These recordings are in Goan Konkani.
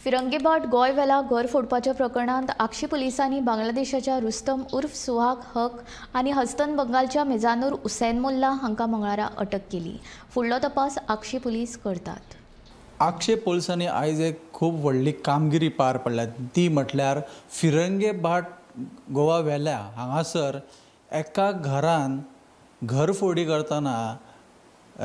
फिरंगीभाट गोंय वेला घर फोडपाच्या प्रकरणांत आक्षी पुलिसांनी बांगलादेशाच्या रुस्तम उर्फ सुहाग हक आनी हस्तन बंगालच्या मिजानूर हुसेन मुल्ला हांकां मंगळारा अटक केली. फुडलो तपास आक्षी पुलीस करतात. आक्षे पुलिसांनी आयज एक खूब व्हडली कामगिरी पार पडल्या, ती म्हटल्यार फिरंगेभाट गोवा वेल्या हांगासर एका घरान घरफोडी करतना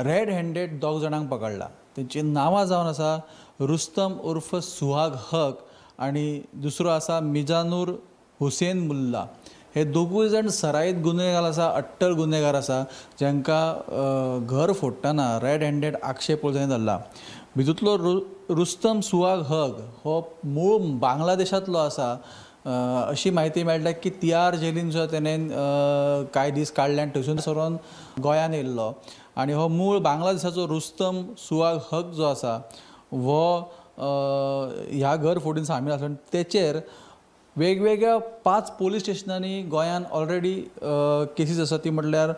रेड हँडेड दोग जाणांक पकडला. तेंची नांवां जावन आसा रुस्तम उर्फ सुहाग हक आनी दुसरो आसा मिजानूर हुसेन मुल्ला. हे दोगूय जाण सराईत गुन्हेगार आसा, अट्टल गुन्हेगार आसा, जांकां घर फोडटना रेड हँडेड आक्षे पुलिसांनी धरला. भितूंतलो रुस्तम सुहाग हक हो मूळ बांगलादेशांतलो आसा अशी म्हायती मेळटा की तिहार जेलीन सुद्दां तेणें कांय दीस काडले आनी थंयसून सरोन गोंयान येयल्लो. आनी हो मूळ बांगलादेशाचो रुस्तम सुहाग हक जो आसा हो ह्या घर फोडीन सामील आसलो. तेचेर वेगवेगळ्या 5 पोलीस स्टेशनांनी गोंयान ऑलरेडी केसीस आसा, ती म्हटल्यार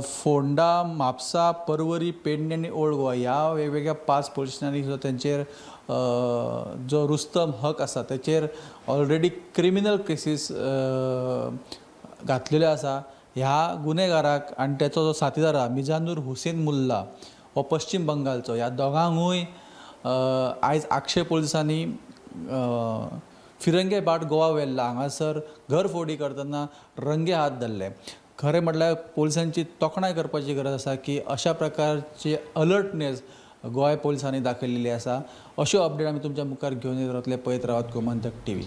फोंडा, म्हापसा, परवरी, पेडणे आनी ओल्ड गोवा ह्या वेगवेगळ्या 5 पोलीस स्टेशनांनी सुद्दां तेंचेर जो रुस्तम हक आसा तेचेर ऑलरेडी क्रिमिनल केसीस घातलेल्यो आसा. ह्या गुन्हेगाराक आनी तेचो जो साथीदार आसा मिजानूर हुसेन मुल्ला हो पश्चीम बंगालचो, ह्या दोगांकूय आयज आक्षे पुलिसांनी फिरंगेभाट गोवा वेल्ला हांगासर घरफोडी करतना रंगे हात धरले. खरें म्हटल्यार पोलिसांची तोखणाय करपाची गरज आसा की अशा प्रकारची अलर्टनेस गोंय पोलिसांनी दाखयलेली आसा. अश्यो अपडेट आमी तुमच्या मुखार घेवन येत रावतले. पळयत रावात गोमंतक टीव्ही.